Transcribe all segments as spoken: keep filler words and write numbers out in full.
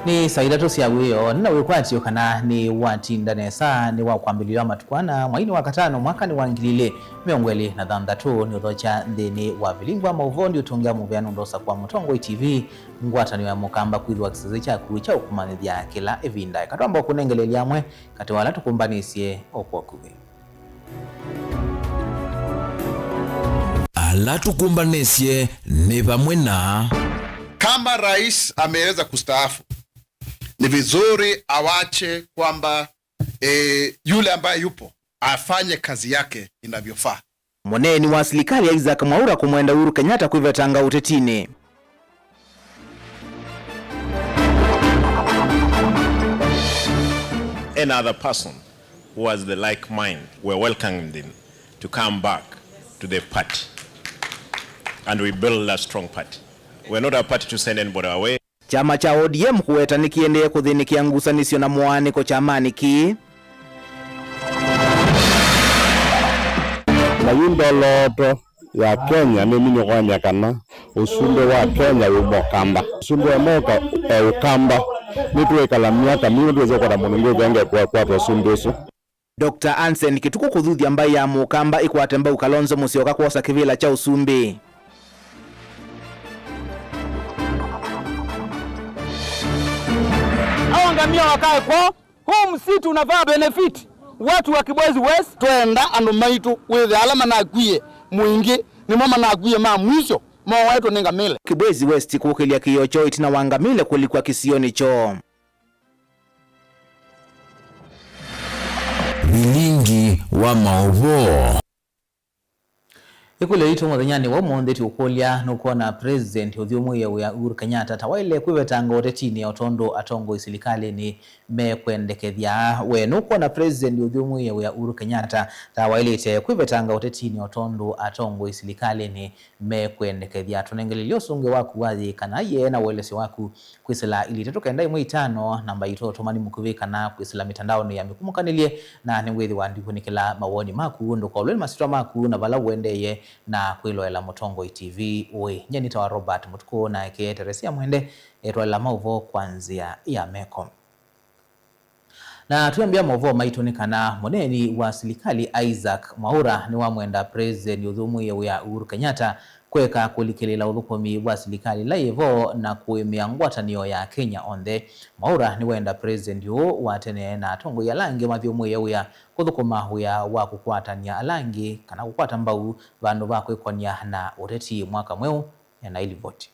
Nĩ saa itatũ sya wĩoo, nĩ na wĩkwatyo kana nĩ watinda nesa, nĩ wa kwambĩlĩlyo wa matukũ ana, mweinĩ wa katano, mwakanĩ wa ngili ilĩ mĩongo ĩlĩ na thanthatũ, nĩ ũthokya nthĩnĩ wa vilingi wa maũvoo, ndiũtũngĩa mũvea nũndũ wa ũsakũa Mũtongoi T V, ngwatanĩo ya Mũkamba kwĩthĩwa kĩsese kyaku kya ũkũmanyĩthya kĩla ĩvinda. Eka twamba kũnengelelya amwe katĩ wa ala tũkũmbanĩsye o kwa ũkuvĩ. Ala tũkũmbanĩsye nĩ vamwe na. Kama rais ameweza kustaafu, ni vizuri awache kwamba, eh, yule ambaye yupo afanye kazi yake inavyofaa. Mũneeni wa silikalĩ Isaac Mwaura kũmwenda Uhuru Kenyatta kwĩvetanga ũtetinĩ. Any other person who has the like mind, we're welcoming them to come back to the party. And we build a strong party. We're not a party to send anybody away. Kyama kya O D M kũweta nĩkĩendee kũthĩnĩkĩa ngusanĩsyo na mũaanĩko kyamanĩ kĩĩ. Na yu ndolooto ya Kenya nĩminye kwany'a kana ũsumbĩ wa Kenya wĩ Mũkamba. Ũsumbĩ wa Mũka e Ũkamba. Nĩtwĩkala myaka mingĩ twĩsĩ kwata mũndũ ngwĩthĩa ngekwata ũsumbĩ ũsu. Doctor Anson Kĩtukũ kũthuthya mbaĩ ya Mũkamba ĩkwate mbau Kalonzo Musyoka kwosa kĩvĩla kya ũsumbĩ. Hao ngamia wakae kwao. Huu msitu unafaa benefit watu wa Kibwezi West. Twenda andũ maitũ wĩthĩa ala manakwie mũingĩ nĩmo manakwie ma mwisho mowaĩtwe nĩ ngamĩle. Kibwezi West kũkĩlya kĩĩo kyoo ĩtina wa ngamĩle kũlikwa kĩsionĩ kyoo. Vilingi wa maũvoo. Ĩkũlyo yitũ mũthenyanĩ wa ũmũnthĩ tũkũlya, nũkwona President ũthyũmũĩe wĩa Uhuru Kenyatta ta waĩle kwĩvetanga ũtetinĩ o tondũ atongoi silikalĩnĩ mekwendekethya? We nũkwona President ũthyũmũĩe wĩa Uhuru Kenyatta ta waĩlĩte kwĩvetanga ũtetinĩ o tondũ atongoi silikalĩnĩ mekwendekethya? Tũnengelelye ũsũngĩo waku wa yĩĩ kana yĩĩ na ũelesyo waku kwĩsĩla ilĩ itatũ kenda ĩmwe itano, namba yitũ ya ũtũmani mũkuvĩ, kana kwĩsĩla mĩtandaonĩ ya mĩkumũkanĩlye, na nĩwĩthĩwa ndikunĩkĩla mawoni maku. Ndũkolwe nĩ masyĩtwa maku na vala ũendeeye na kwĩloela Mũtongoi T V ũĩ. Nyie nĩtawa Robert Mũtukũ, nake Teresia Mwende etwaĩla maũvoo kwa nzĩa ya meko. Na twĩambĩa maũvoo maitũ nĩ kana mũneeni wa silikalĩ Isaac Mwaura nĩwamwenda President ũthyũmũĩe wĩa Uhuru Kenyatta kweka kũlikĩlĩĩla ũthũkũmi wa silikalĩ ĩla yĩ vo na kũĩmĩa ngwatanĩo ya Akenya onthe. Mwaura nĩwenda President ũũ wa tene na atongoi ala angĩ mathyũmũĩe wĩa kũthũkũma wĩa wa kũkwatany'a ala angĩ kana kũkwata mbau vandũ va kwĩkony'a na ũteti. Mwaka Mweũ ena ĩlivoti.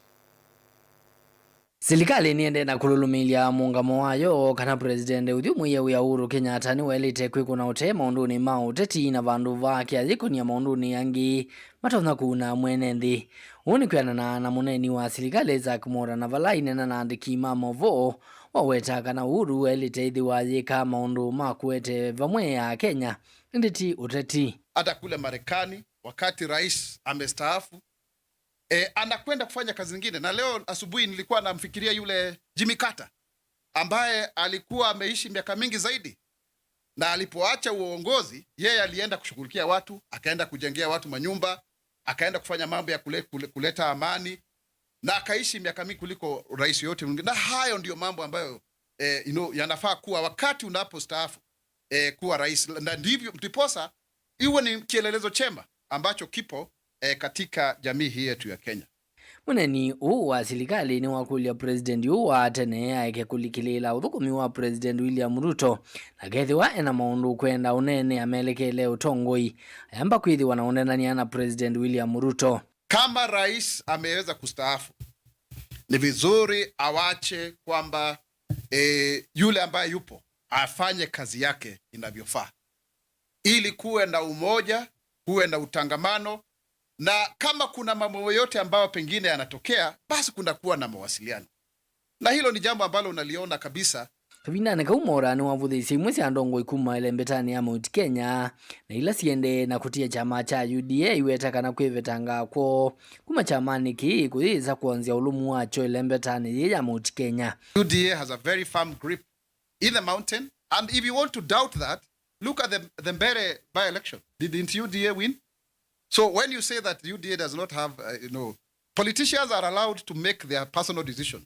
Silikalĩ nĩendee na kũlũlũmĩĩlya mũũngamo wayo kana President ũthyũmũĩe wĩa Uhuru Kenyatta nĩwaĩlĩte kwĩkũna ũtee maũndũnĩ ma ũteti na vandũ va kĩayĩkony'a maũndũnĩ angĩ matonya kũuna mwene nthĩ. Ũu nĩ kwĩanana na mũneeni wa silikalĩ Isaac Mwaura, na vala aineena na andĩki ma maũvoo, waweta kana Uhuru waĩlĩte ĩthĩwa ayĩka maũndũ ma kũete vamwe Akenya, ĩndĩ ti ũteti. Hata kule Marekani, wakati rais amestaafu, eh, anakwenda kufanya kazi nyingine. Na leo asubuhi nilikuwa namfikiria yule Jimmy Carter, ambaye alikuwa ameishi miaka mingi zaidi, na alipoacha uongozi, yeye alienda kushughulikia watu, akaenda kujengea watu manyumba, akaenda kufanya mambo ya kule, kule, kuleta amani, na akaishi miaka mingi kuliko rais yoyote mwingine. Na hayo ndio mambo ambayo, eh, you know, yanafaa kuwa wakati unapostaafu, eh, kuwa rais. Na ndivyo, ndiposa iwe ni kielelezo chema ambacho kipo, eh, katika jamii hii yetu ya Kenya. Mũneeni ũũ wa silikalĩ nĩwakũlya President ũũ wa tene aeke kũlikĩlĩĩla ũthũkũmi wa President William Ruto, na kethĩwa ena maũndũ ũkwenda ũneenea melekele ũtongoi, ayamba kwĩthĩwa na ũneenany'a na President William Ruto. Kama rais ameweza kustaafu, ni vizuri awache kwamba, eh, yule ambaye yupo afanye kazi yake inavyofaa, ili kuwe na umoja, kuwe na utangamano, na kama kuna mambo yoyote ambayo pengine yanatokea, basi kunakuwa na mawasiliano. Na hilo ni jambo ambalo unaliona kabisa. Kavindanĩ kau, Mwaura nĩwavũthĩĩsye imwe sya ndongoi kuma ĩlembetanĩ ya Mount Kenya, na ila siendee na kũtia kyama kya U D A iweta kana kwĩvetanga kwoo kuma kyamanĩ kĩĩ kũyĩsa kwonzya ũlũmu wakyo ĩlembetanĩ yĩĩ ya Mount Kenya. U D A has a very firm grip in the mountain, and if you want to doubt that, look at the, the Mbeere by-election. Didn't U D A win? So when you say that U D A does not have, uh, you know, politicians are allowed to make their personal decisions.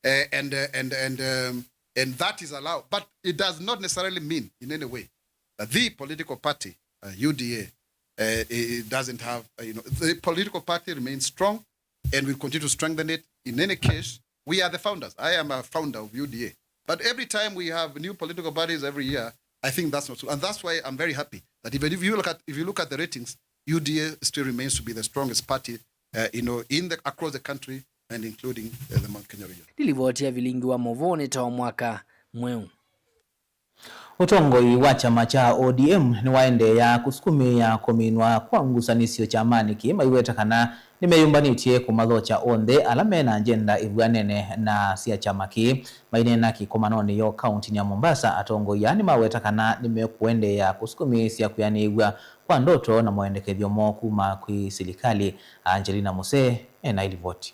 Uh, and, uh, and, and, um, and that is allowed. But it does not necessarily mean in any way that the political party, uh, U D A, uh, it doesn't have, uh, you know, the political party remains strong and we continue to strengthen it. In any case, we are the founders. I am a founder of U D A. But every time we have new political parties every year, I think that's not true. And that's why I'm very happy that even if you look at, if you look at the ratings, U D A still remains to be the strongest party, uh, you know, in the, across the country and including, uh, the Mount Kenya region. Nĩ livoti ya vilingi wa mũvoo nĩ ta o mwaka mweũ. Ũtongoi wa kyama kya O D M nĩwaendeea kũsukumĩĩa kũminwa kwa ngusanĩsyo kyamanĩ kĩĩ, maiweta kana nĩmeyũmbanĩtye kũmathokya onthe ala me na agenda ĩvw'anene na sya kyama kĩĩ. Maineena kĩkomanonĩ yoo kauntinĩ ya Mombasa, atongoi aa nĩmaweta kana nĩmekũendeea kũsukumĩĩsya kwĩanĩĩw'a kwa ndoto na maendekethyo moo kuma kwĩ silikalĩ. Angelina Musee ena ĩlivoti.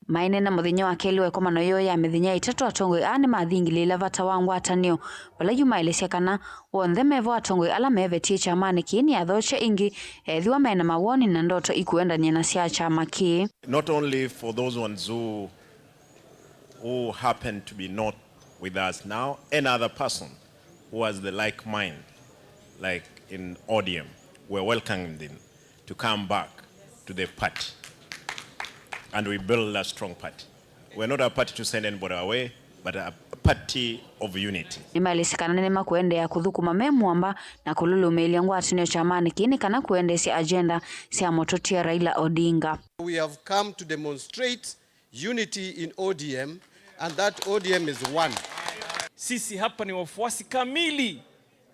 Maineena mũthenya wa kelĩ wa ĩkomano yoo ya mĩthenya ĩtatũ, atongoi aa nĩmathingilĩĩla vata wa ngwatanĩo, vala yu maelesya kana onthe mevo atongoi ala mevetie kyamanĩ kĩĩ nĩ athokye ĩngĩ ethĩwa mena mawoni na ndoto ikũendany'a na sya kyama kĩĩ. Not only for those ones who, who happen to be not with us now, any other person who has the like mind, like in O D M, we're welcoming them to come back to the party and we build a strong party. We're not a party to send anybody away, but a party of unity. Nĩmaelesya kana nĩmakũendeea kũthũkũma me mũamba na kũlũlũmĩĩlya ngwatanĩo kyamanĩ kĩĩ nĩ kana kũendeesya agenda sya mũtũtia Raila Odinga. We have come to demonstrate unity in O D M and that O D M is one. Sisi hapa ni wafuasi kamili,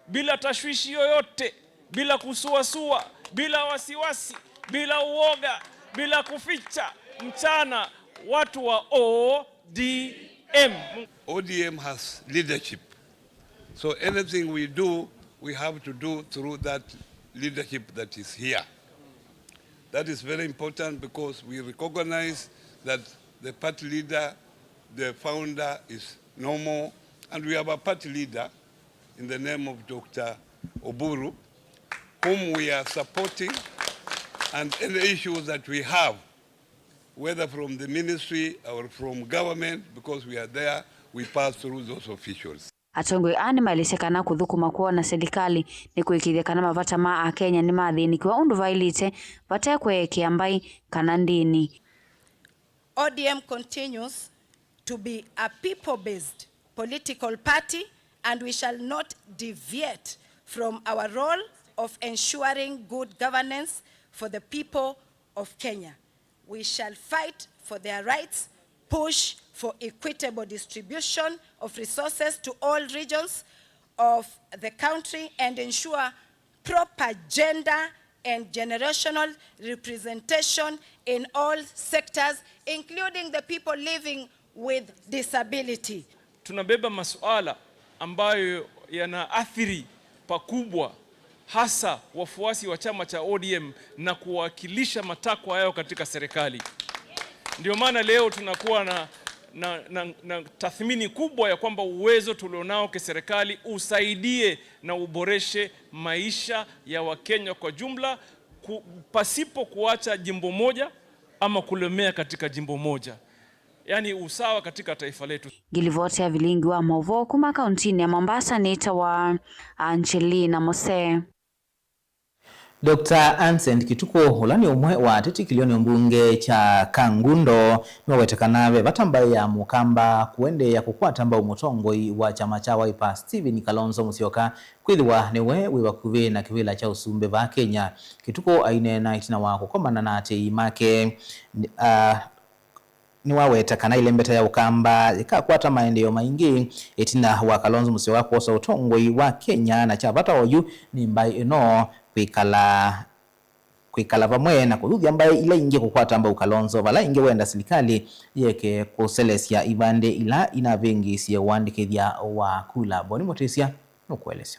bila tashwishi yoyote, bila kusuasua, bila wasiwasi, bila uoga, bila kuficha mchana, watu wa O D M. O D M has leadership. So anything we do, we have to do through that leadership that is here. That is very important because we recognize that the party leader, the founder is no more, and we have a party leader in the name of Doctor Oburu, whom we are supporting, and any issues that we have, whether from the ministry or from government, because we are there, we pass through those officials. Atongoi aa nĩmaelesya kana kũthũkũma kwoo na silikalĩ nĩ kũĩkĩĩthya kana mavata ma Akenya nĩmathĩnĩkĩwa ũndũ vaĩlĩte, vate kweekea mbaĩ kana ndĩni. O D M continues to be a people-based political party, and we shall not deviate from our role of ensuring good governance for the people of Kenya. We shall fight for their rights, push for equitable distribution of resources to all regions of the country, and ensure proper gender and generational representation in all sectors, including the people living with disability. Tunabeba masuala ambayo yanaathiri pakubwa hasa wafuasi wa chama cha O D M na kuwakilisha matakwa yao katika serikali. Ndio maana leo tunakuwa na, na, na, na tathmini kubwa ya kwamba uwezo tulionao kiserikali usaidie na uboreshe maisha ya Wakenya kwa jumla, ku-, pasipo kuacha jimbo moja ama kulemea katika jimbo moja. Yaani usawa katika taifa letu. Ngilivoti ya vilingi wa mauvoo kuma kauntinĩ ya Mombasa nĩtawa Angelina Mose. Doctor Anson Kituku, ũla nĩ ũmwe wa ateti kĩlĩonĩ mbunge kya Kangundo, nĩwaweta kana ve vata mbaĩ ya Mũkamba kũendeea kũkwata mbau mũtongoi wa kyama kya Wiper, Stephen Kalonzo Musyoka, kwĩthĩwa nĩwe wĩ vakuvĩ na kĩvĩla kya ũsumbĩ vaa Kenya. Kituku aineena ĩtina wa kũkomana na aatĩĩi make, ah, nĩwaweta kana ĩlembeta ya Ũkamba yĩkakwata maendeeo maingĩ ĩtina wa Kalonzo Musyoka kwosa ũtongoi wa Kenya, na kya vata oyu nĩ mbaĩ ĩno kwĩkala, kwĩkala vamwe na kũthuthya mbaĩ ila ingĩ kũkwata mbau Kalonzo, vala ĩngĩ wenda silikalĩ yĩeke kũselesya ivandĩ ila inavĩngĩĩsye ũandĩkĩthya wa kula. Boni Mũtĩsya nũkũelesya.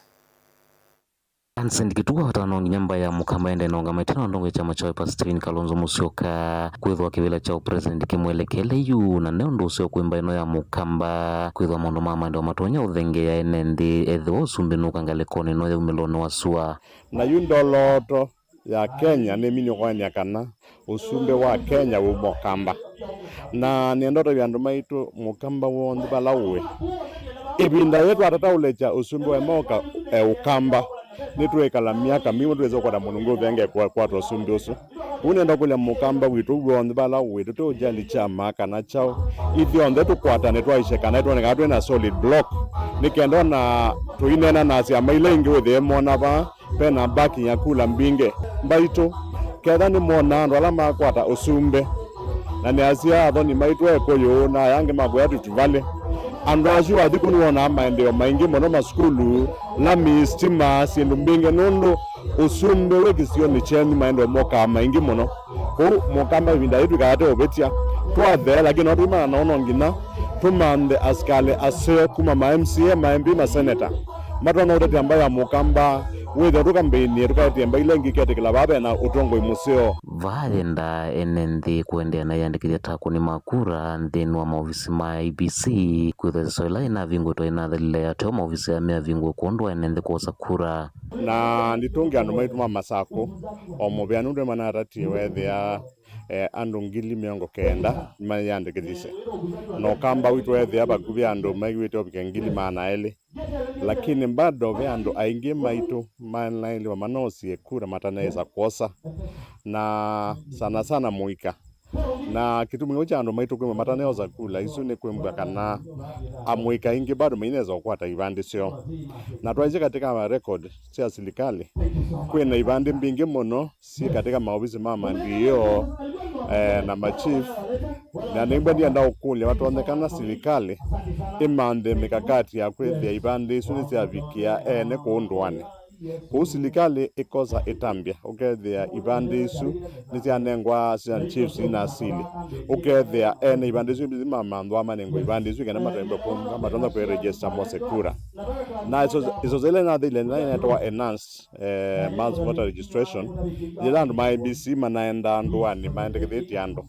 Anson Kituku aweta no nginya mbaĩ ya Mũkamba ĩendee na ũngama ĩtina wa ndongo ya kyama kya Wiper Stephen Kalonzo Musyoka, kwĩthĩwa kĩvĩla kya ũpresident kĩmwelekele yu, na ne ũndũ ũseo kwĩ mbaĩ ĩno ya Mũkamba, kwĩthĩwa maũndũ ma maendeeo matonya ũthengeea ene nthĩ ethĩwa ũsumbĩ nũka ngalĩkonĩ ĩno yaumĩlonĩ wa sua. Na yu ndolooto ya Kenya nĩminie kũonany'a kana ũsumbĩ wa Kenya wĩ Mũkamba. Na nĩenda ũtavya andũ maitũ, Mũkamba w'onthe vala ũĩ, ĩvinda yĩĩ twatataũlĩkya ũsumbĩ wa ĩmaũka e Ũkamba, nĩtwĩkala myaka mingĩ twĩsa kũkwata mũlungu ũvenge kwa- kwata ũsumbĩ ũsu. Ũu nĩenda kũlya Mũkamba witũ w'onthe vala ũĩ, tũteũjali kyama kana kyaũ, ithyonthe tũkwatane twaisye kana nĩtwoneka twĩ na solid block, nĩ kenda ona tũineena na syama ila ingĩ wĩthĩe mona vaa, ve na backing ya kula mbingĩ mbaitũ. Ketha nĩmwona andũ ala makwata ũsumbĩ, na nĩasya athoni maitũ Ekũyũ na aya angĩ ma kũya Rift Valley, andũ asu athi kũ nĩwonaa maendeeo maingĩ mũno, masukulu, lami, sitima, syĩndũ mbingĩ, nũndũ ũsumbĩ wĩ kĩsionĩ kyenyu maendeeo mokaa maingĩ mũno. Kũu Mũkamba ĩvinda yĩĩ twĩkaa tũũvĩtya, twathea, lakini no tũimana nao no nginya tũmanthe asikalĩ aseo kuma ma M C A, ma M P, ma seneta. Matonya ũtetea mbaĩ ya Mũkamba, wĩthĩwa tũkambĩnie, tũkaetie mbaĩ ila ingĩ iketĩkĩla vaa ve na ũtongoi mũseo. Vaa yendaa ene nthĩ kũendeea na ĩandĩkĩthya ta kũni ma kura nthĩnĩ wa maovisi ma I E B C, kwĩthwa ĩseso ĩla ĩnavingũtwe ĩnathelile ateo maovisi aa meavingũe kwondũ wa ene nthĩ kwosa kura. Na nditũngĩa andũ maitũ ma Masakũ o mũvea nũndũ nĩmanatatie weethĩa, eh, andũ ngili mĩongo kenda mayĩandĩkĩthisye. Na Ũkamba witũ weethĩa vakuvĩ andũ maiw'ĩte ũvike ngili maana elĩ. Lakini bado ve andũ aingĩ maitũ manaĩlĩwa manosie kura mataneesa kwosa, na sana sana mũika. Na kĩtumi kĩu kya andũ maitũ kwĩmba mataneosa kula isu nĩ kwĩmbwa kana amũika aingĩ bado maineesa kũkwata ivandĩ syoo. Na twaisye katika record sya silikalĩ, kwĩ na ivandĩ mbingĩ mũno syĩ katika maovisi ma ma D O, eh, na ma chief, na nĩngwa ndienda ũkũlya vatonyekana silikalĩ ĩmanthe mikakati ya kwĩthĩa ivandĩ isu nĩsyavikĩa ene kũũ ndũanĩ. Kũu silikalĩ ĩkosa ĩtambya, ũkethĩa ivandĩ isu nĩsyanengwa sya chiefs ina asili, ũkethĩa ene ivandĩ isu mamanthwa manengwa ivandĩ isu kenda matonya kũ- matonya kwĩregister mose kura. Na isosa ila inathĩile nĩla inetawa enhanced, eh, mass voter registration, yĩla andũ ma I E B C manaendaa ndũanĩ maendekethĩtye andũ,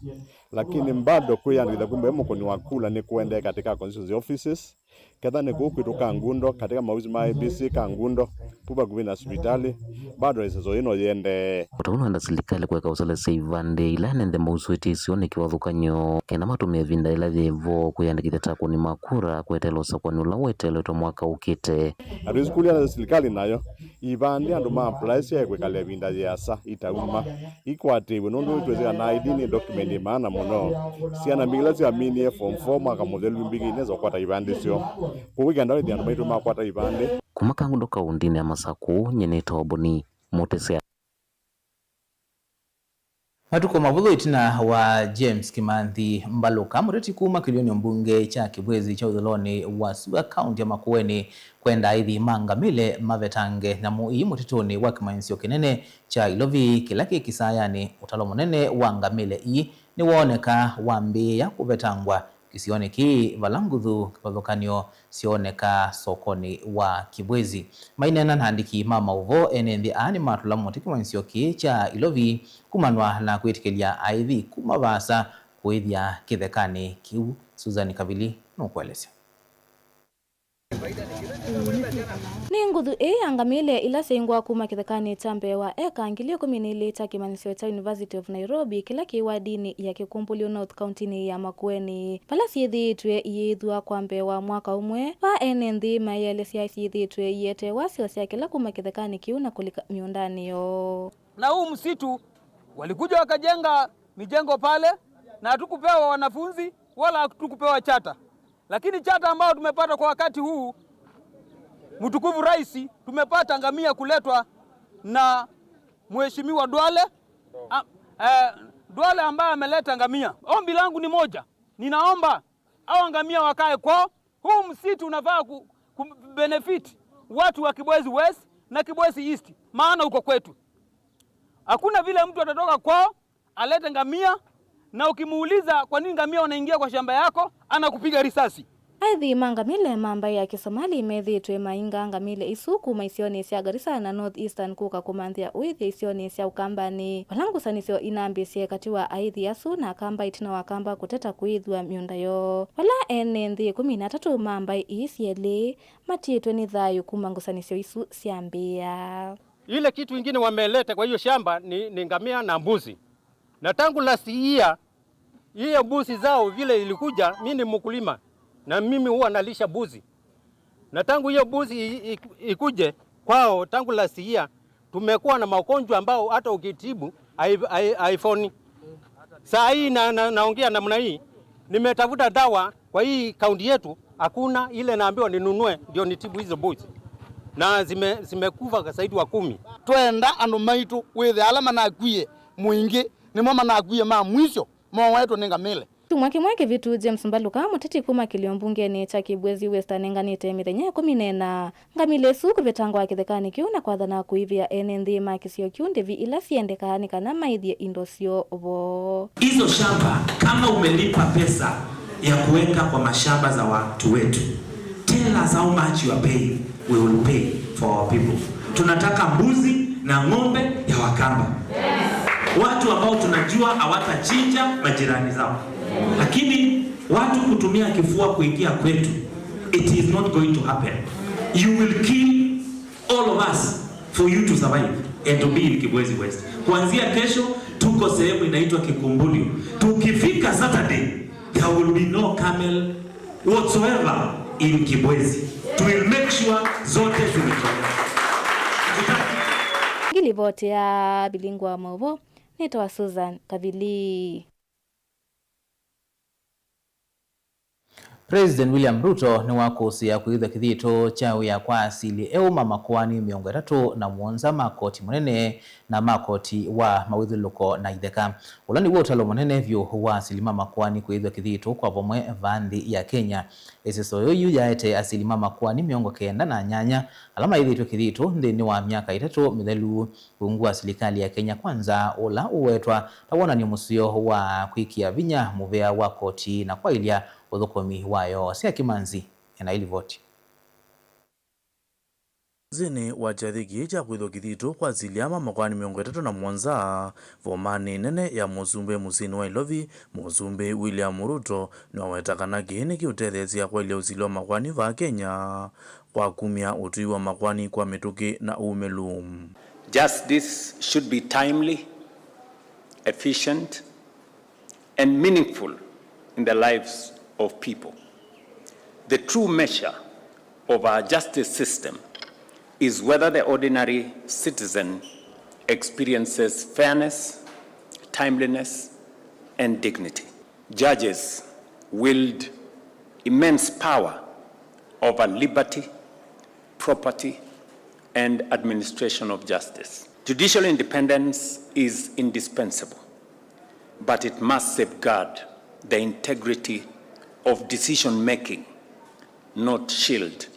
lakini bado kwĩyandĩkĩthya kwĩ mbaĩ mũkũni wa kula nĩ kũendee katika constituency offices, ketha nĩ kũu kwitũ Kangundo, katika maovisi ma I E B C Kangundo, pu vakuvĩ na sivitalĩ, bado ĩseso ĩno yĩendee. O ta ũu nĩwenda silikalĩ kũeka ũselesya ivandĩ ila ene nthĩ mausũĩtye isionĩ kĩvathũkany'o, kenda matũmĩe ĩvinda yĩla yĩ vo kwĩyandĩkĩthya ta akũni ma kura kweteela ũsakũani ũla weteeletwe mwaka ũkĩte. Na twĩsukũlya silikalĩ nayo ivandĩ andũ ma apply syae kwĩkala ĩvinda yĩasa itauma ikwatĩw'e, nũndũ twĩsĩ kana I D nĩ document ĩ maana mũno. Syana mbingĩ ila syaminie form four mwaka mũthelu mbingĩ inesa kũkwata ivandĩ syoo. Kwoou ĩkenda wĩthĩa andũ maitũ makwata ivandĩ. Kuma Kangundo kaũndĩnĩ ya Masakũ, nyie nĩtawa Boni Mũtesea. Matukũ mavũthũ ĩtina wa James Kimanthi Mbaluka, mũteti kuma kĩlĩonĩ mbunge kya Kĩbwezi kya ũthũĩlonĩ wa sua kaũntĩ ya Makueni, kwenda aithi ma ngamĩle mavetange nyamũ ii mũtitũnĩ wa kĩmanyĩsyo kĩnene kya Ilovi kĩla kĩ Kĩsayanĩ. Ũtalo mũnene wa ngamĩle ii nĩwooneka wambĩĩa kũvetangwa kĩsionĩ kĩĩ, vala nguthu kĩvathũkany'o syooneka sokonĩ wa Kibwezi. Maineena na andĩki ma maũvoo, ene nthĩ aa nĩmatũla mũtĩ kĩmanyĩsyo kĩĩ kya Ilovi kumanwa na kwĩtĩkĩlya aithi kuma vaasa kũĩthya kĩthekanĩ kĩu. Susan Kavili nũkũelesya. Nĩ nguthu ĩĩ ya ngamĩle ila syaingwa kuma kĩthekanĩ kya mbee wa eka ngili ikũmi na ilĩ kya kĩmanyĩsyo kya University of Nairobi, kĩla kĩ wadinĩ ya Kĩkũmbũlyo North, kauntinĩ ya Makueni, vala syĩthĩĩtwe iyĩĩthwa kwa mbee wa mwaka ũmwe, va ene nthĩ maĩelesya syĩthĩĩtwe iete wasyo sya kĩla kuma kĩthekanĩ kĩu na kũlika mĩũndanĩ yoo. Na huu msitu walikuja wakajenga mijengo pale, na hatukupewa wanafunzi wala hatukupewa chata. Lakini chata ambayo tumepata kwa wakati huu, mtukufu Rais, tumepata ngamia kuletwa na Mheshimiwa Duale, a, eh, Duale ambaye ameleta ngamia. Ombi langu ni moja, ninaomba hawa ngamia wakae kwao. Huu msitu unafaa ku, ku benefit watu wa Kibwezi West na Kibwezi East, maana uko kwetu. Hakuna vile mtu atatoka kwao alete ngamia, na ukimuuliza kwa nini ngamia wanaingia kwa shamba yako, anakupiga risasi. Aithi ma ngamĩle ma mbaĩ ya Kĩsomali methĩĩtwe mainga ngamĩle isu kuma isionĩ sya Garissa na North Eastern kũka kũmanthĩa ũĩthya isionĩ sya Ũkambanĩ, vala ngusanĩsyo inambĩĩsye katĩ wa aithi asu na Akamba ĩtina wa Akamba kũteta kũĩthw'a mĩũnda yoo, vala ene nthĩ ĩkũmi na atatũ ma mbaĩ ii syelĩ matiĩtwe nĩ thayũ kuma ngusanĩsyo isu syambĩĩa. Ile kitu ingine wameleta kwa hiyo shamba ni, ni ngamia na mbuzi. Na tangu last year, hiyo mbuzi zao vile ilikuja, mimi ni mkulima na mimi huwa nalisha mbuzi. Na tangu hiyo mbuzi i- i- ikuje kwao tangu last year, tumekuwa na magonjwa ambao hata ukitibu hai- hai- haiponi. Saa hii na, na, naongea namna hii, nimetafuta dawa kwa hii kaunti yetu, hakuna. Ile naambiwa ninunue ndio nitibu hizo mbuzi, na zime- zimekufa zaidi wa kumi. Twenda andũ maitũ wĩthe ala manakwie mũingĩ nĩmo manakwie ma mwisho moetwe nĩ ngamĩle. Kyumwa kĩmwe kĩvĩtu, James Mbaluka, mũteti kuma kĩlio mbungenĩ kya Kibwezi West, anenganĩte mĩthenya ĩkũmi na ĩna ngamĩle ĩsu kũvetangwa kĩthekanĩ kĩu na kwathana kũivĩa ene nthĩ ma kĩsio kĩu ndĩvi ila syendekaa nĩ kana maĩthye indo syoo vo. Hizo shamba, kama umelipa pesa ya kuweka kwa mashamba za watu wetu, tell us how much you are paying, we will pay for our people. Tunataka mbuzi na ng'ombe ya Wakamba. Watu ambao tunajua hawatachinja majirani zao. Lakini watu kutumia kifua kuingia kwetu, it is not going to happen. You will kill all of us for you to survive and to be in Kibwezi West. Kuanzia kesho, tuko sehemu inaitwa Kikumbulio. Tukifika Saturday, there will be no camel whatsoever in Kibwezi. We will make sure zote zimetolewa. Ngilivoti ya Vilingi wa Mauvoo, nĩtawa Susan Kavili. President William Ruto nĩwakũsĩĩa kwĩthwa kĩthito kya wĩa kwa asili eũ ma makoani mĩongo ĩtatũ na mũonza ma koti mũnene na ma koti wa mawĩthyũlũlũko na itheka. Ũla nĩw'o ũtalo mũnene vyũ wa asili ma makoani kwĩthwa kĩthito kwa vamwe vaa nthĩ ya Kenya. Ĩseso yĩu yaete asili ma makoani mĩongo kenda na nyanya ala maĩthĩtwe kĩthito nthĩnĩ wa myaka ĩtatũ mĩthelu. Ungu wa silikalĩ ya Kenya Kwanza, ũla ũwetwa ta wonany'o mũseo wa kwĩkĩa vinya mũvea wa koti na kwaĩlya ũthũkũmi wayo. Sea Kĩmanzi ena ĩlivoti. Nzĩnĩ wa kyathĩ kĩĩ kya kwĩthwa kĩthito kwa asili ma makoani mĩongo ĩtatũ na mũonza vomanĩ nene ya Mũsumbĩ mũsyĩnĩ wa Nairobi, Mũsumbĩ William Ruto nĩwaweta kana kĩĩ nĩkĩũtetheesya kwaĩlya ũsili wa makoani vaa Kenya kwa kumya ũtwi wa makoani kwa mĩtũkĩ na ũmĩlu. Justice should be timely, efficient, and meaningful in the lives of people. The true measure of our justice system is whether the ordinary citizen experiences fairness, timeliness, and dignity. Judges wield immense power over liberty, property, and administration of justice. Judicial independence is indispensable, but it must safeguard the integrity of decision-making, not shield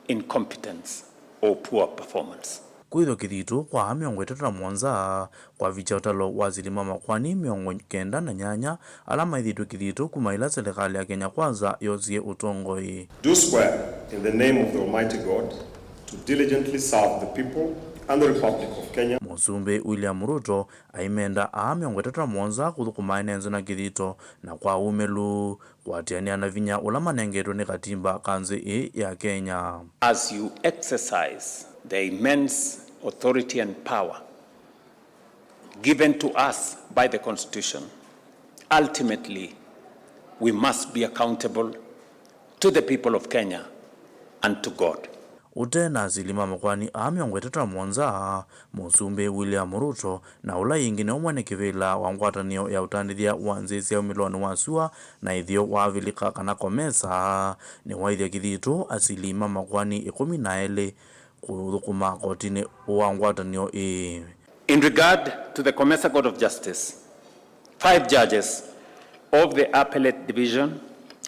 incompetence or poor performance. Kwĩthwa kĩthito kwa mĩongo ĩtatũ na mũonza kwavikya ũtalo wa asili ma makoani mĩongo kenda na nyanya ala maĩthĩtwe kĩthito kuma ĩla silikalĩ ya Kenya Kwanza yosie ũtongoi. Do swear in the name of the Almighty God to diligently serve the people and the Republic of Kenya. Mũsumbĩ William Ruto aimenda aa mĩongo ĩtatũ na mũonza kũthũkũma ene nzĩ na kĩthito na kwa ũmĩlu, kũatĩanĩa na vinya ũla manengetwe nĩ katimba ka nzĩ ĩĩ ya Kenya. As you exercise the immense authority and power given to us by the Constitution, ultimately we must be accountable to the people of Kenya and to God. Ũte na asili ma makoani aa mĩongo ĩtatũ na mũonza, Mũsumbĩ William Ruto na ũla ĩngĩ nĩwe mwene kĩvĩla wa ngwatanĩo ya ũtandĩthya wa nzĩ sya umĩlonĩ wa sua na ĩtheo wa Avilika kana COMESA, nĩwaĩthya kĩthito asili ma makoani ĩkũmi na elĩ kũthũkũma kotinĩ wa ngwatanĩo ĩĩ. In regard to the COMESA Court of Justice, five judges of the Appellate Division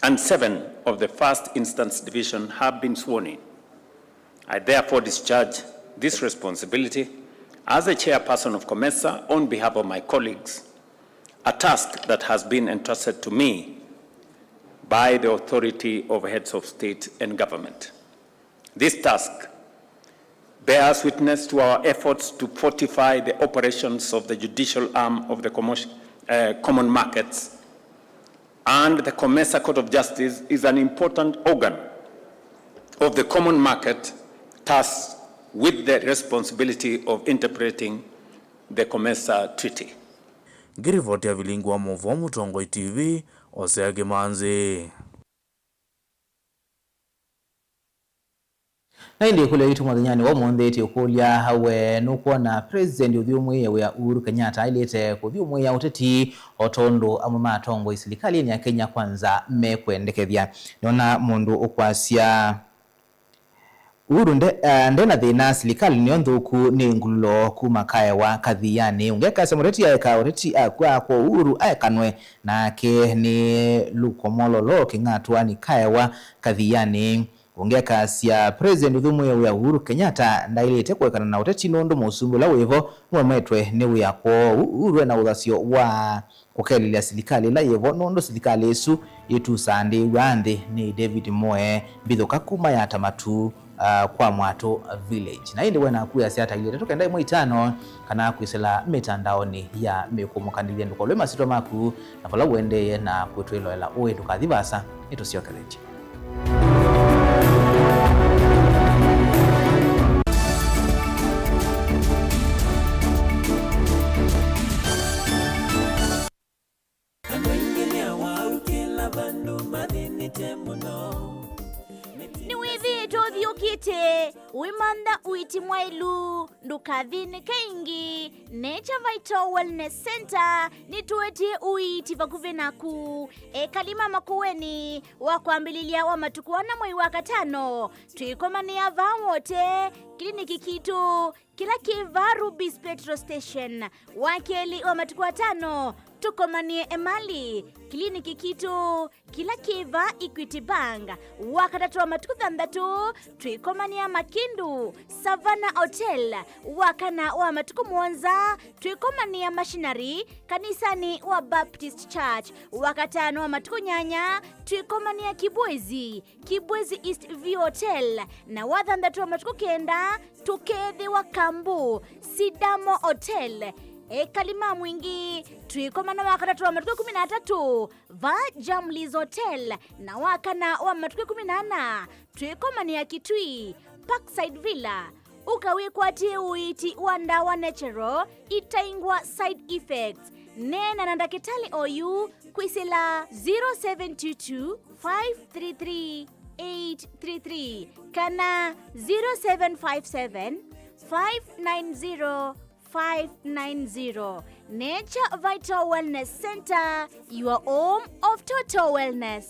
and seven of the First Instance Division have been sworn in. I therefore discharge this responsibility as the chairperson of COMESA on behalf of my colleagues, a task that has been entrusted to me by the authority of heads of state and government. This task bears witness to our efforts to fortify the operations of the judicial arm of the commotion, uh, common markets, and the COMESA Court of Justice is an important organ of the common market tasked with the responsibility of interpreting the COMESA Treaty. Ngĩrivoti ya vilingi wa maũvoo Mũtongoi T V, Osea Kĩmanzi. Na ĩndĩ ĩkũlyo yitũ mũthenyanĩ wa ũmũnthĩ ĩtĩũkũlya, we nũkwona President ũthyũmũĩe wĩa Uhuru Kenyatta ailĩte kũthyũmũĩa ũteti o tondũ amwe ma atongoi silikalĩnĩ ya Kenya Kwanza mekwendekethya? Nĩona mũndũ ũkwasya Uhuru nde, uh, ndena thĩna, silikalĩ nĩyo nthũku, nĩ ngululo kuma kaewa kathianĩ. Ũngekasya mũteti aeka ũteti akw'a kwa Uhuru aekanwe, nake nĩ Luke Omollo Oloo kĩng'atwani kaewa kathianĩ. Ũngekasya President ũthyũmũĩe wĩa Uhuru Kenyatta ndaĩlĩte kũekana na ũteti nũndũ mũsumbĩ ũla wĩvo nũemetwe nĩ wĩa kwoo. Uhuru ena ũthasyo wa kũkelelya silikalĩ ĩla yĩvo, nũndũ silikalĩ ĩsu yĩtusaandĩĩw'a nthĩ nĩ David Moe, mbithũka kuma ya Tamatu, uh, kwa Mwatũ Village. Na ĩndĩ we naku wĩasya atailĩte tũkenda ĩmwe itano kana kwĩsĩla mĩtandaonĩ ya mĩkũmũkanĩlya. Ndũkolwe masyĩtwa maku na vala ũendeeye na kwĩtwĩloela ũĩ. Ndũkathi vaasa, nĩtũsyokeletye. Andũ aingĩ nĩ awau kĩla vandũ mathĩnĩte mũno. Nĩwĩthĩĩtwe ũthiũkĩte wĩmantha ũiiti mwaĩlu? Ndũkathĩnĩke ĩngĩ. Nature Vital Wellness Center nĩtũetie ũiiti vakuvĩ naku. Ekali ma Makueni wa kwambĩlĩlya wa matukũ ana mwei wa katano, twĩkomanĩa vaa Wote, kliniki kitũ kĩla kĩ vaa Rubis Petrol Station. Wa kelĩ wa matukũ atano, tũkomanĩe Emali, kliniki kitũ kĩla kĩ vaa Equity Bank. Wa katatũ wa matukũ thanthatũ, twĩkomanĩa Makindu, Savannah Hotel. Wa kana wa matukũ mũonza, twĩkomanĩa Machinery, kanisanĩ wa Baptist Church. Wa katano wa matukũ nyanya, twĩkomanĩa Kibwezi, Kibwezi East View Hotel. Na wa thanthatũ wa matukũ kenda, tũkeethĩwa Kambu, Sidamo Hotel. Ekali ma Mwingi, twĩkomana wa katatũ wa matukũ ĩkũmi na atatũ, vaa Jamlis Hotel, na wa kana wa matukũ ĩkũmi na ana, twĩkomanĩa Kitui, Parkside Villa. Ũka wĩkwatĩe ũiiti wa ndawa natural itaingwa side effects. Neena na ndakĩtalĩ oyu kwĩsĩla zero seven two two, five three three, eight three three kana zero seven five seven, five nine zero, five nine zero. Nature Vital Wellness Center, your home of total wellness.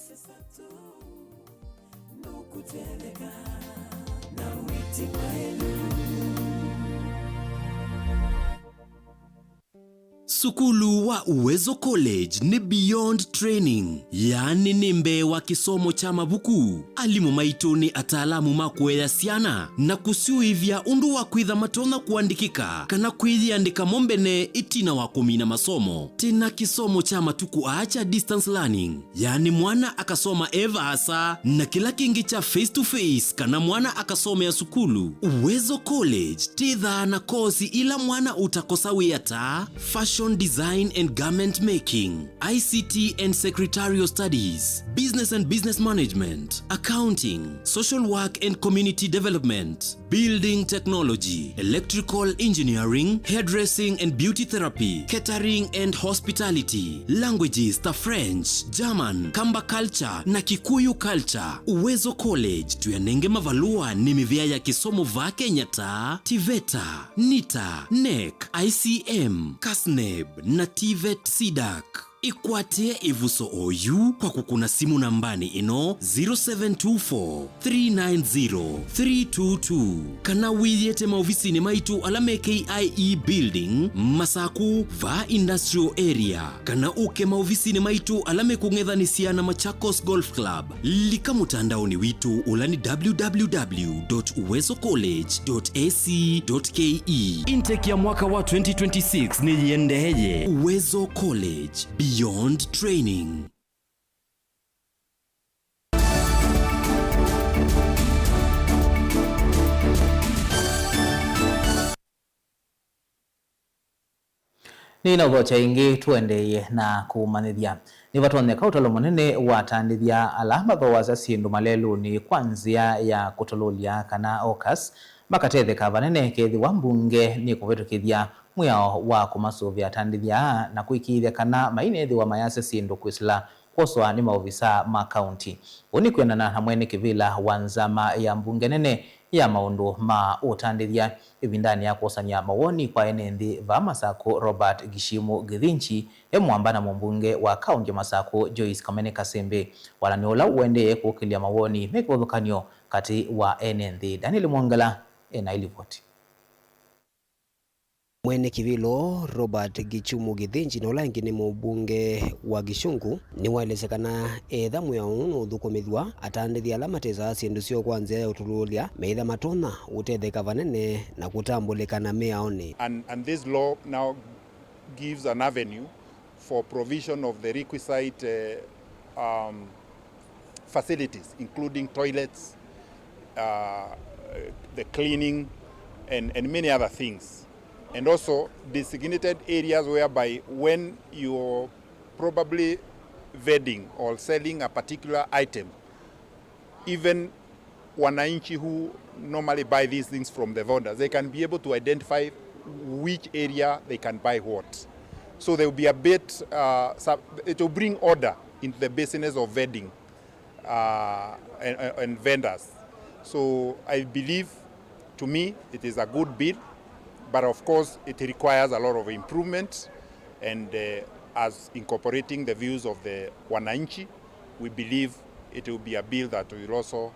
Sukulu wa Uwezo College nĩ beyond training, yaani nĩ mbee wa kĩsomo kya mavuku. Alimũ maitũ nĩ ataalamu ma kũea syana na kũsyũĩvya ũndũ wa kwĩtha matonya kũandĩkĩka kana kwĩyĩandĩka mo mbene ĩtina wa kũmina masomo. Twĩ na kĩsomo kya matukũ aa kya distance learning, yaani mwana akasoma e vaasa, na kĩla kĩngĩ kya face to face kana mwana akasomea sukulu. Uwezo College twĩthaa na kosi ila mwana ũtakosa wĩa ta fashion design and garment making, I C T and secretarial studies, business and business management, accounting, social work and community development, building technology, electrical engineering, hairdressing and beauty therapy, catering and hospitality, languages ta French, German, Kamba culture na Kikuyu culture. Uwezo College tũyanenge mavalũa nĩ mĩvĩa ya kĩsomo vaa Kenya ta TVETA, NITA, NEC, I C M, KASNEB na TVET CDAC. Ĩkwatĩe ĩvuso oyu kwa kũkũna simũ nambanĩ ĩno, zero seven two four, three nine zero, three two two, kana wĩyĩte maovisinĩ maitũ ala me K I E Building, Masaku, vaa Industrial Area, kana ũke maovisinĩ maitũ ala mekũng'ethanĩsya na Machakos Golf Club. Lika mũtandaonĩ witũ ũla nĩ www dot uwezo college dot ac dot ke. Intake ya mwaka wa twenty twenty-six nĩyĩendeeye. Uwezo College, beyond training. Nĩnaũthokya ĩngĩ tũendeeye na kũmanyĩthya. Nĩvatonyeka ũtalo mũnene wa atandĩthya ala mathooasya syĩndũ malelũnĩ kwa nzĩa ya kũtũlũlya kana hawkers makatetheka vanene kethĩwa mbunge nĩkũvĩtũkĩthya mwĩao wa kũmasũvĩa atandĩthya aa na kũĩkĩĩthya kana mainethĩwa mayasya syĩndũ kwĩsĩla kwoswa nĩ maovisaa ma kaunti. Ũu nĩ kwĩanana na mwene kĩvĩla wa nzama ya mbunge nene ya maũndũ ma ũtandĩthya ĩvindanĩ ya kwosany'a mawoni kwa ene nthĩ vaa Masakũ, Robert Gishimu Githinji, e mũamba na mũmbunge wa kaunti ya Masakũ, Joyce Kamene Kasembe. Walany'o ũla ũendee kũkĩlya mawoni me kĩvathũkany'o katĩ wa ene nthĩ. Daniel Mwongela ena ĩlivoti. Mwene kĩvĩlo Robert Gichumu Githinji na ũla ĩngĩ nĩ mũmbunge wa Gishungu nĩwaelesya kana etha mwĩao ũũ nũũthũkũmĩthw'a, atandĩthya ala matesaa syĩndũ syoo kwa nzĩa ya ũtũlũlya meĩtha matonya ũtetheka vanene na kũtambũlĩka na mĩaonĩ. And, and this law now gives an avenue for provision of the requisite, uh, um, facilities, including toilets, uh, the cleaning, and, and many other things. And also designated areas whereby when you're probably vending or selling a particular item, even wananchi who normally buy these things from the vendors, they can be able to identify which area they can buy what. So there will be a bit, uh, sub-, it will bring order into the business of vending, uh, and, and, and vendors. So I believe, to me, it is a good bill, but of course it requires a lot of improvement, and, uh, as incorporating the views of the wananchi, we believe it will be a bill that will also,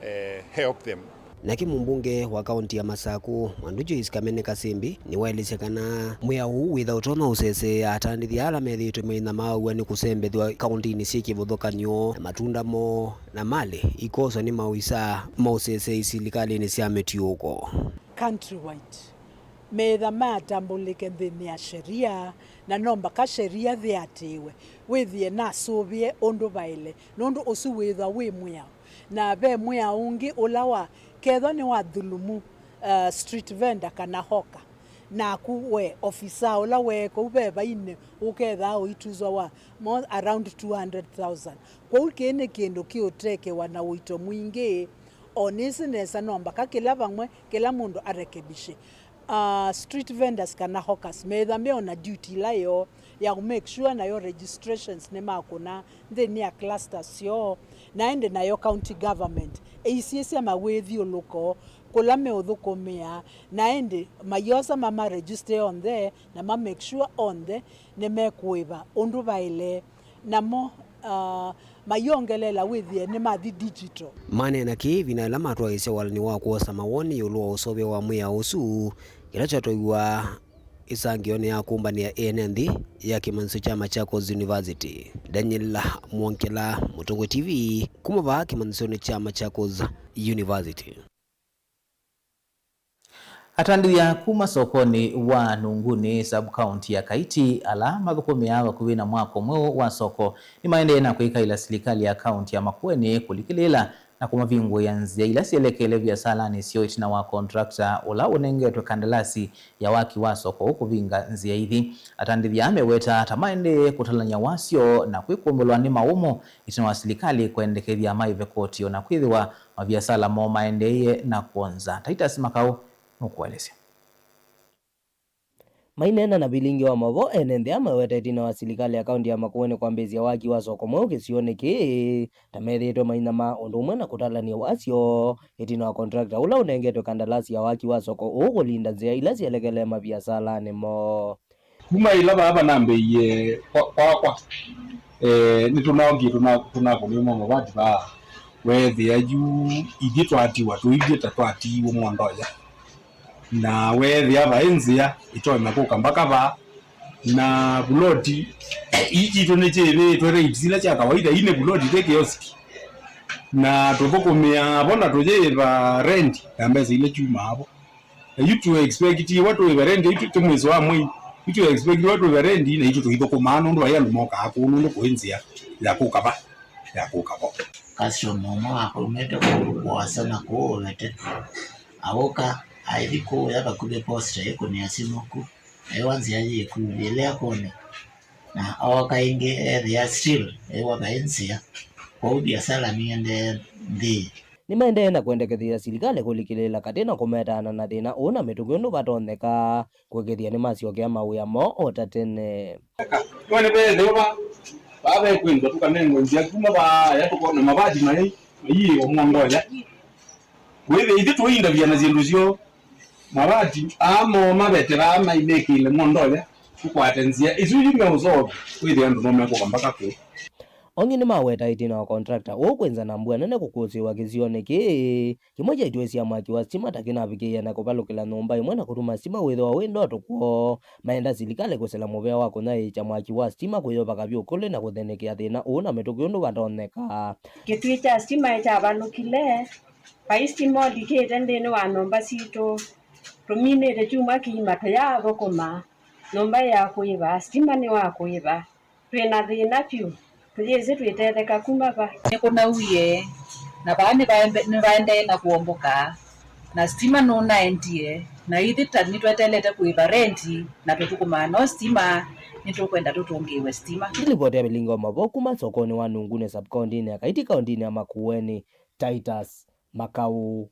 eh, help them. Nake mũmbunge wa kaunti ya Masakũ, Mwandu Joyce Kamene Kasembi, nĩwaelesya kana mwĩao ũũ wĩtha ũtonya ũseseea atandĩthya ala methĩĩtwe maina maaw'a nĩ kũsembethw'a kauntinĩ syĩ kĩvathũkany'o, na matunda moo na malĩ ikoswa nĩ maovisaa ma ũseseei silikalĩnĩ sya mĩtiũko. Countrywide. Meĩtha matambũlĩke nthĩnĩ ya sheria, na no mbaka sheria yĩatĩĩwe, wĩthĩe nasũvĩe ũndũ vaĩle, nũndũ ũsu wĩthwa wĩ mwĩao. Na ve mwĩao ũngĩ ũla wa, kethwa nĩwathulumu, uh, street vendor kana hawker, naku we ofisa ũla wĩ kũu vevainĩ ũkethaa ũituzwa wa more around two hundred thousand. Kwoou kĩĩ nĩ kĩndũ kĩũtekewa na ũito mwingĩ. O nĩsĩ nesa no mbaka kĩla vamwe, kĩla mũndũ arekebishe. Uh, street vendors kana hawkers meĩtha meona duty ila yoo ya make sure nayo registrations nĩmakũna nthĩnĩ ya clusters syoo, na ĩndĩ nayo county government ĩisyĩsya mawĩthyũlũko kũla meũthũkũmĩa, na ĩndĩ mayosa mamaregister onthe na ma make sure onthe nĩmekũĩva ũndũ vaĩle. Namo, ah, mayongeleela wĩthĩe nĩmathi digital. Maneena kĩĩ ĩvinda yĩla matwaĩĩsya walany'o wa kwosa mawoni ĩũlũ wa ũseũvyo wa mwĩao ũsu, kĩla kyatwaiwa ĩsangĩonĩ ya kũmbanĩa ene nthĩ ya kĩmanyĩsyo kya Machakos University. Daniel Mwongela, Mũtongoi T V, kuma vaa kĩmanyĩsyonĩ kya Machakos University. Atandĩthya kuma sokonĩ wa Nunguni, sub-county ya Kaiti, ala mathũkũmĩaa vakuvĩ na mwako mweũ wa soko, nĩmaendee na kwĩkaĩla silikalĩ ya kaunti ya Makueni kũlikĩlĩĩla na kũmavingũĩa nzĩa ila syelekele viasalanĩ syoo ĩtina wa contractor ũla ũnengetwe kandalasi ya waki wa soko ũũ kũvinga nzĩa ithi. Atandĩthya aa meweta ta maendee kũtalany'a wasyo na kwĩkũmbũlwa nĩ maũmũ ĩtina wa silikalĩ kũendekethya maĩve koti o na kwĩthĩwa maviasala moo maendeeie na kwonza. Titus Makau nũkũelesya. Maineena na vilingi wa maũvoo, ene nthĩ aa meweta ĩtina wa silikalĩ ya kaunti ya Makueni kwambĩĩsya waki wa soko mweũ kĩsionĩ kĩĩ, ta methĩĩtwe mainyamaa ũndũ ũmwe na kũtalany'a wasyo ĩtina wa contractor ũla ũnengetwe kandalasi ya waki wa soko ũũ kũlinda nzĩa ila syelekele maviasalanĩ moo. Kuma ĩla vaa vanambĩĩie kwa-, kwakwa, eh, nĩtũnaongie tũna-, tũnakũnĩmwa mavati vaa. Weethĩa yu ithyĩ twatiwa, tũilyĩ ta twatiiwe mwandoya. Na weethĩa vaĩ nzĩa ĩtonya kũka mbaka vaa. Na vuloti, eh, ii itũ nĩkyĩvĩtwe rates ila sya kawaida, ii nĩ vuloti, ti kioski. Na tũthũkũmĩaa vo na tũyĩva rent ya mbesa ila kyumaa vo. Na yu tũ expect wa tũĩve rent, yu tũ-, ti mwĩso wa mwei. Yu tũ expect wa tũĩve rent, na itũ tũithũkũmaa nũndũ vai andũ mokaa kũu nũndũ kũĩ nzĩa ya kũka va, ya kũka vo. Customer ũmwe wakwa aumĩte kũu kũasa na kũu ũvete. Aũka, aithi kũũya vakuvĩ posta ĩkũnĩa simũ ku, aiwa nzĩa yĩku yĩlea kũnĩ. Na ooka ĩngĩ ethĩa still aiwa vai nzĩa. Kwoou viasala nĩendee nthĩ. Nĩmaendee na kwendekethya silikalĩ kũlikĩlĩĩla katĩ na kũmetaana na thĩna ũũ na mĩtũkĩ ũndũ vatonyeka kũĩkĩĩthya nĩmasyokea mawĩa moo o ta tene. Nĩwene veethĩwa vaa vekwĩndwa tũkanengwe nzĩa kuma vaaya tũkona mavati mai maiĩwa mũondoya. Wĩthĩa ithyĩ tũindavya na syĩndũ syoo. Mavati aa moo maveteraa mai mekĩĩle mũondoya tũkwate nzĩa ĩsu yu meũsoo kwĩthĩa andũ no mekũka mbaka kũũ. Ongĩ nĩmaweta ĩtina wa contractor ũũ kwĩnza na mbua nene kũkũsĩĩwa kĩsionĩ kĩĩ, kĩmwe kya ituĩ sya mwaki wa sitima ta kĩnavikĩĩe na kũvalũkĩla nyũmba ĩmwe na kũtuma sitima wĩthĩwa wĩ ndoto kwoo. Maenda silikalĩ kũsela mũvea wa kũnyaĩĩkya mwaki wa sitima kũyũvaka vyũ kũlĩ na kũthenekea thĩna ũũ na mĩtũkĩ ũndũ vatonyeka. Kĩtuĩ kya sitima nĩkyavalũkile, vai sitima ũlikĩte nthĩnĩ wa nyũmba sitũ. Tũminĩte kyumwa kĩima tũyaathũkũma, nyũmba ĩyakũĩva, sitima nĩwakũĩva. Twĩ na thĩna vyũ, tũyĩsĩ twĩtetheka kuma va. Nĩkũnauie, na vaa nĩvaembe- nĩvaendee na kũomboka, na sitima nũnaendie, na ithyĩ ta nĩtweteelete kũĩva rendi na tũthũkũmaa no sitima, nĩtũkwenda tũtũngĩĩwe sitima. Nĩ livoti ya Vilingi wa Mauvoo kuma sokonĩ wa Nungune sub-kaũntĩnĩ ya Kaiti kaũntĩnĩ ya Makueni, Titus Makau.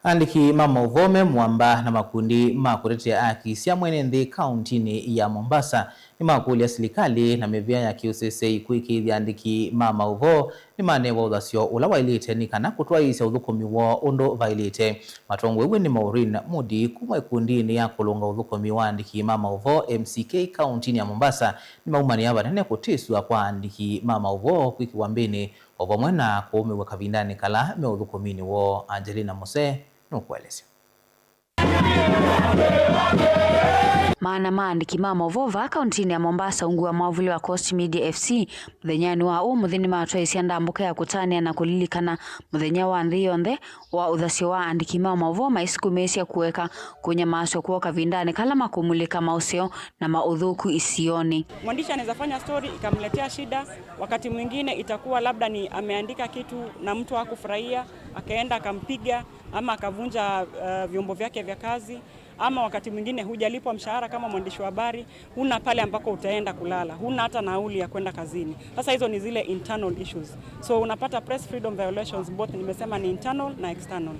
Aandĩki ma maũvoo me mũamba na makundi ma kũtetea aki sya mwene nthĩ kaũntinĩ ya Mombasa nĩmakũlya silikalĩ na mĩvĩa ya kĩũseseĩ kũĩkĩĩthya aandĩki ma maũvoo nĩmanewa ũthasyo ũla waĩlĩte nĩ kana kũtwaĩĩsya ũthũkũmi woo ũndũ vaĩlĩte. Matongoew'e nĩ Maureen Mudi kuma ĩkundinĩ ya kũlũnga ũthũkũmi wa aandĩki ma maũvoo M C K kaũntinĩ ya Mombasa nĩmaumanĩa vanene kũtĩsw'a kwa aandĩki ma maũvoo kwĩkĩwa mbĩnĩ o vamwe na kũũmĩw'a kavindanĩ kala me ũthũkũminĩ woo. Angelina Muse nũkũelesya. Maana ma aandĩki ma maũvoo vaa kaũntinĩ ya Mombasa ungu wa mwavuli wa Coast Media F C mũthenyanĩ wa ũmũnthĩ nĩmatwaĩsye ndambũka ya kũtanĩa na kũlilikana mũthenya wa nthĩ yonthe wa ũthasyo wa aandĩki ma maũvoo maisukumĩĩsya kũeka kũnyamaasw'a kwoo kavindanĩ kala makũmulĩka maũseo na maũthũku isionĩ. Mwandishi anaweza fanya story ikamletea shida, wakati mwingine itakuwa labda ni ameandika kitu na mtu hakufurahia, akaenda akampiga ama akavunja uh, vyombo vyake vya kazi, ama wakati mwingine hujalipwa mshahara kama mwandishi wa habari, huna pale ambako utaenda kulala, huna hata nauli ya kwenda kazini. Sasa hizo ni zile internal issues. So unapata press freedom violations both, nimesema ni internal na external.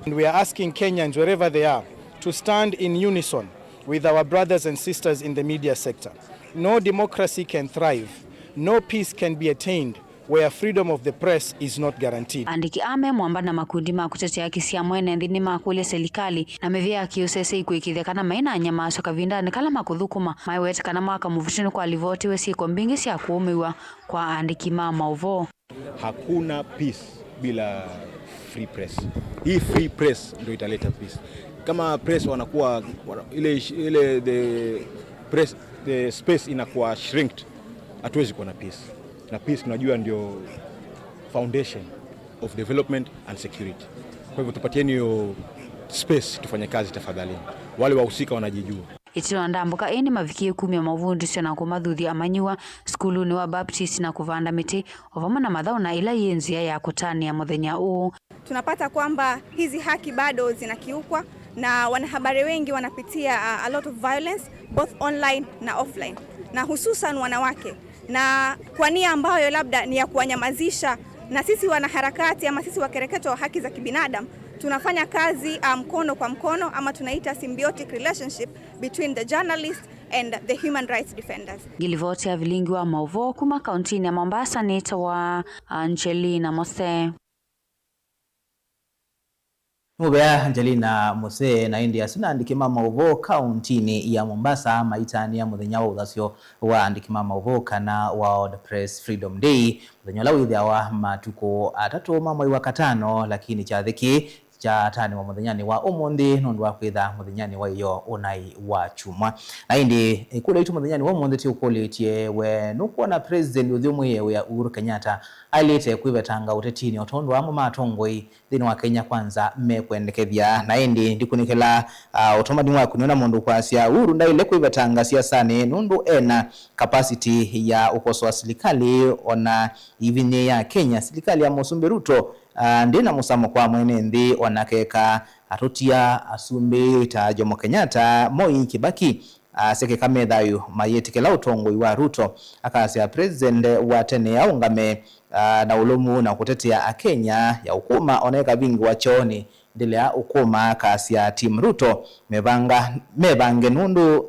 And we are asking Kenyans wherever they are to stand in unison with our brothers and sisters in the media sector. No democracy can thrive, no peace can be attained where freedom of the press is not guaranteed. Andĩki aa me mwamba na makundi ma kũtetea haki sya mwene nthĩ nĩmakũlya silikalĩ na mĩvĩa ya kĩũseseĩ kũĩkĩĩthya kana mainanyamasw'a kavindanĩ kala makũthũkũma, maiwete kana mwaka mũvĩtu nĩkwalivotiwe syĩko mbingĩ sya kũũmĩw'a kwa aandĩki ma maũvoo. Hakuna peace bila free press. Hii free press ndio italeta peace. Kama press wanakuwa wana- ile ish- ile the press the space inakuwa shrinked, hatuwezi kuwa na peace. Na peace tunajua ndio foundation of development and security. Kwa hivyo tupatieni hiyo space tufanye kazi tafadhali. Wale wahusika wanajijua. Ĩtina wa ndambũka ĩĩ nĩmavikie kumya mavundĩsyo na kũmathuthya amanyĩw'a sukulunĩ wa Baptist na kũvanda mĩtĩ o vamwe na mathaũ na ĩla yĩ nzĩa ya kũtanĩa mũthenya ũũ. Tunapata kwamba hizi haki bado zinakiukwa na wanahabari wengi wanapitia a, a lot of violence both online na offline, na hususan wanawake, na kwa nia ambayo labda ni ya kuwanyamazisha, na sisi wanaharakati ama sisi wakereketo wa haki za kibinadamu tunafanya kazi uh, mkono kwa mkono ama tunaita symbiotic relationship between the journalist and the human rights defenders. Ngilivoti ya vilingi wa mauvoo kuma kauntinĩ ya Mombasa nĩtawa Angelina Mose. Nĩ mũvea Angelina Mose. Na ĩndĩ asu na andĩki ma maũvoo kauntinĩ ya Mombasa maitanĩa mũthenya wa ũthasyo wa andĩki ma maũvoo kana World Press Freedom Day, mũthenya ũla wĩthĩawa matukũ atatũ ma mwei wa katano, lakini kyathĩ kĩĩ kyatanĩwa mũthenyanĩ wa ũmũnthĩ nũndũ wa kwĩtha mũthenyanĩ wa ĩyoo ũnaĩ wa kyumwa. Na ĩndĩ ĩkũlyo yitũ mũthenyanĩ wa ũmũnthĩ tĩũkũlĩtye, we nũkwona President ũthyũmũĩe wĩa Uhuru Kenyatta aĩlĩte kwĩvetanga ũtetinĩ o tondũ amwe ma atongoi nthĩnĩ wa Kenya Kwanza mekwendekethya. Na ĩndĩ ndikunĩkĩla, uh, ũtũmani waku nĩona mũndũ kwasya Uhuru ndaĩle kwĩvetanga siasanĩ nũndũ ena capacity ya ũkosoa silikalĩ ona ivinĩ ya Kenya. Silikalĩ ya Mũsumbĩ Ruto, uh, ndĩna mũsamo kwa mwene nthĩ ona keka atũtia asumbĩ ta Jomo Kenyatta, Moi, Kibaki, asikĩka me thayũ mayĩtĩkĩla ũtongoi wa Ruto. Akasya President wa tene aũngame, ah, na ũlũmu na kũtetea Akenya ya ũkũma ona ĩkavingĩwa kyoonĩ ndĩlea ũkũma. Akasya Team Ruto mevanga, mevange nũndũ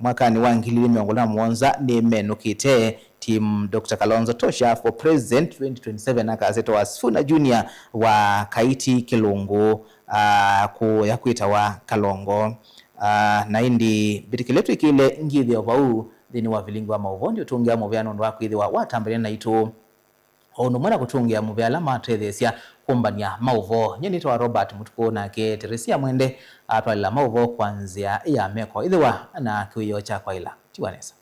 mwakanĩ wa ngili ili mĩongo ĩlĩ na mũonza nĩmenũkĩte. Team Doctor Kalonzo Tosha for President twenty twenty-seven, akasya etawa Sifuna Junior wa Kaiti Kĩlũngũ, ah, kũya kwĩtawa Kalongo. Ah, na ĩndĩ mbĩtĩkĩle twĩkĩle ngĩthyo vau nthĩnĩ wa vilingi wa maũvoo, ndiũtũngĩa mũvea nũndũ wa kwĩthĩwa watambania naitũ o ũndũ ũmwe na kũtũngĩa mũvea ala matetheesya kũmbany'a maũvoo. Nyie nĩtawa Robert Mũtukũ, nake Teresia Mwende atwalĩla maũvoo kwa nzĩa ya meko. Ĩthĩwa na kĩwĩoo kya kwaĩla. Tiwa nesa.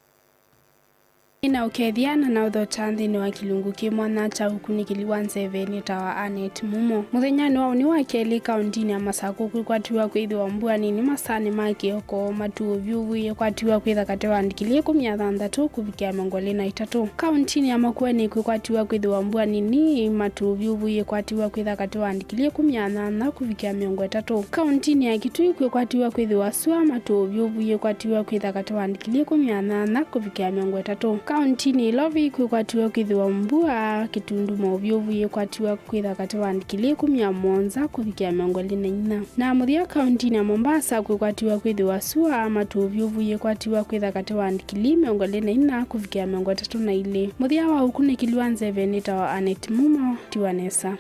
Nĩna ũkethya na naũthokya nthĩnĩ wa kĩlungu kĩ mwanya kya ũkunĩkĩli wa nzeve nĩtawa Annet Mumo. Mũthenyanĩ wa ũnĩ wa kelĩ kaũntinĩ ya Masakũ kwĩkwatiw'a kwĩthĩwa mbua nini masaanĩ ma kĩoko, matu ũvyũvu yĩkwatiw'a kwĩtha katĩ wa ndikilii ĩkũmi na thanthatũ kũvikĩa mĩongo ĩlĩ na itatũ. Kaũntinĩ ya Makueni kwĩkwatiw'a kwĩthĩwa mbua nini, matu ũvyũvu yĩkwatiw'a kwĩtha katĩ wa ndikilii ĩkũmi na nyanya kũvikĩa mĩongo ĩtatũ. Kaũntinĩ ya Kitui kwĩkwatiw'a kwĩthĩwa sua, matu ũvyũvu yĩkwatiw'a kwĩtha katĩ wa ndikilii ĩkũmi na nyanya kũvikĩa mĩongo ĩtatũ. Kaũntinĩ ya Ilovi kwĩkwatiw'a kwĩthĩwa mbua, kĩtundu maũvyũvu yĩkwatiw'a kwĩtha katĩ wa ndikilii ĩkũmi na mũonza kũvikĩa mĩongo ĩlĩ na inya. Na mũthya kaũntinĩ ya Mombasa kwĩkwatiw'a kwĩthĩwa sua, matu ũvyũvu yĩkwatiw'a kwĩtha katĩ wa ndikilii mĩongo ĩlĩ na inya kũvikĩa mĩongo ĩtatũ na ilĩ. Mũthya wa ũkunĩkĩli wa nzeve nĩtawa Annet Mumo, tiwa nesa.